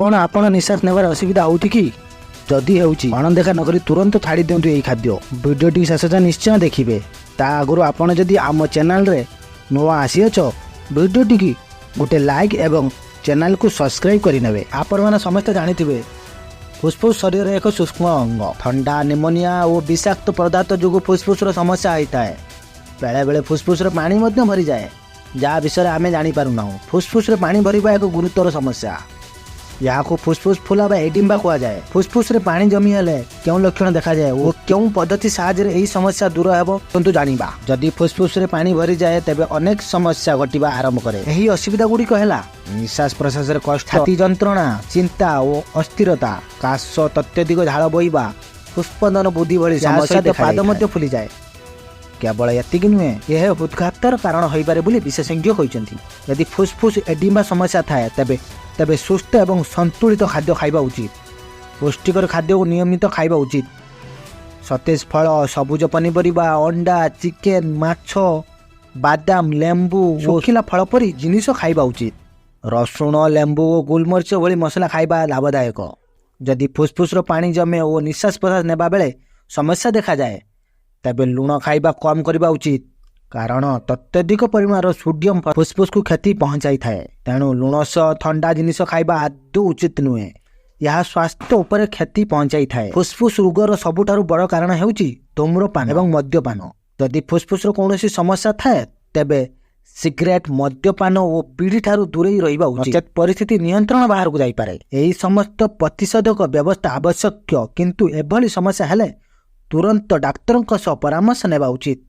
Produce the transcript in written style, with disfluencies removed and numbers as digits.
କ'ଣ ଆପଣ ନିଶ୍ୱାସ ନେବାରେ ଅସୁବିଧା ହେଉଛି କି? ଯଦି ହେଉଛି, ଅଣଦେଖା ନକରି ତୁରନ୍ତ ଛାଡ଼ି ଦିଅନ୍ତୁ ଏହି ଖାଦ୍ୟ। ଭିଡ଼ିଓଟି ଶେଷ ଯାଏଁ ନିଶ୍ଚୟ ଦେଖିବେ। ତା ଆଗରୁ ଆପଣ ଯଦି ଆମ ଚ୍ୟାନେଲରେ ନୂଆ ଆସିଅଛ, ଭିଡ଼ିଓଟିକି ଗୋଟେ ଲାଇକ୍ ଏବଂ ଚ୍ୟାନେଲକୁ ସବସ୍କ୍ରାଇବ୍ କରିନେବେ। ଆପଣମାନେ ସମସ୍ତେ ଜାଣିଥିବେ, ଫୁସଫୁସ ଶରୀରର ଏକ ସୂକ୍ଷ୍ମ ଅଙ୍ଗ। ଥଣ୍ଡା, ନିମୋନିଆ ଓ ବିଷାକ୍ତ ପଦାର୍ଥ ଯୋଗୁଁ ଫୁସଫୁସର ସମସ୍ୟା ହୋଇଥାଏ। ବେଳେବେଳେ ଫୁସଫୁସରେ ପାଣି ମଧ୍ୟ ଭରିଯାଏ, ଯାହା ବିଷୟରେ ଆମେ ଜାଣିପାରୁନାହୁଁ। ଫୁସଫୁସରେ ପାଣି ଭରିବା ଏକ ଗୁରୁତର ସମସ୍ୟା। ଏହାକୁ ଫୁସଫୁସ ଫୁଲା ବା ଏଡିମା କୁହାଯାଏ। ଫୁସଫୁସରେ ପାଣି ଜମି ହେଲେ କେଉଁ ଲକ୍ଷଣ ଦେଖାଯାଏ ଓ କେଉଁ ପଦ୍ଧତି ସାହାଯ୍ୟରେ ଏହି ସମସ୍ୟା ଦୂର ହେବ, କିନ୍ତୁ ଜାଣିବା। ଯଦି ଫୁସଫୁସରେ ପାଣି ଭରିଯାଏ, ତେବେ ଅନେକ ସମସ୍ୟା ଘଟିବା ଆରମ୍ଭ କରେ। ଏହି ଅସୁବିଧା ଗୁଡ଼ିକ ହେଲା ନିଶ୍ୱାସ ପ୍ରଶ୍ୱାସରେ କଷ୍ଟ, ଛାତି ଯନ୍ତ୍ରଣା, ଚିନ୍ତା ଓ ଅସ୍ଥିରତା, କାଶ, ଅତ୍ୟଧିକ ଝାଳ ବୋହିବା, ହୃଦସ୍ପନ୍ଦନ ବୃଦ୍ଧି ଭଳି ସମସ୍ୟା। ପାଦ ମଧ୍ୟ ଫୁଲିଯାଏ। କେବଳ ଏତିକି ନୁହେଁ, ଏହା ହୃଦଘାତର କାରଣ ହୋଇପାରେ ବୋଲି ବିଶେଷଜ୍ଞ କହିଛନ୍ତି। ଯଦି ଫୁସଫୁସ ଏଡିମା ସମସ୍ୟା ଥାଏ, ତେବେ ସୁସ୍ଥ ଏବଂ ସନ୍ତୁଳିତ ଖାଦ୍ୟ ଖାଇବା ଉଚିତ। ପୁଷ୍ଟିକର ଖାଦ୍ୟକୁ ନିୟମିତ ଖାଇବା ଉଚିତ। ସତେଜ ଫଳ, ସବୁଜ ପନିପରିବା, ଅଣ୍ଡା, ଚିକେନ, ମାଛ, ବାଦାମ, ଲେମ୍ବୁ, ଶୁଖିଲା ଫଳ ପରି ଜିନିଷ ଖାଇବା ଉଚିତ। ରସୁଣ, ଲେମ୍ବୁ ଓ ଗୋଲମରିଚ ଭଳି ମସଲା ଖାଇବା ଲାଭଦାୟକ। ଯଦି ଫୁସଫୁସର ପାଣି ଜମେ ଓ ନିଶ୍ୱାସ ପ୍ରଶ୍ୱାସ ନେବା ବେଳେ ସମସ୍ୟା ଦେଖାଯାଏ, ତେବେ ଲୁଣ ଖାଇବା କମ୍ କରିବା ଉଚିତ, କାରଣ ଅତ୍ୟଧିକ ପରିମାଣର ସୋଡ଼ିୟମ ଫୁସଫୁସକୁ କ୍ଷତି ପହଞ୍ଚାଇଥାଏ। ତେଣୁ ଲୁଣ ସହ ଥଣ୍ଡା ଜିନିଷ ଖାଇବା ଆଦୌ ଉଚିତ ନୁହେଁ। ଏହା ସ୍ୱାସ୍ଥ୍ୟ ଉପରେ କ୍ଷତି ପହଞ୍ଚାଇଥାଏ। ଫୁସଫୁସ ରୋଗର ସବୁଠାରୁ ବଡ଼ କାରଣ ହେଉଛି ଧୂମ୍ରପାନ ଏବଂ ମଦ୍ୟପାନ। ଯଦି ଫୁସଫୁସର କୌଣସି ସମସ୍ୟା ଥାଏ, ତେବେ ସିଗାରେଟ, ମଦ୍ୟପାନ ଓ ବିଡ଼ି ଠାରୁ ଦୂରେଇ ରହିବା ଉଚିତ। ପରିସ୍ଥିତି ନିୟନ୍ତ୍ରଣ ବାହାରକୁ ଯାଇପାରେ। ଏହି ସମସ୍ତ ପ୍ରତିଷେଧକ ବ୍ୟବସ୍ଥା ଆବଶ୍ୟକ, କିନ୍ତୁ ଏଭଳି ସମସ୍ୟା ହେଲେ ତୁରନ୍ତ ଡାକ୍ତରଙ୍କ ସହ ପରାମର୍ଶ ନେବା ଉଚିତ।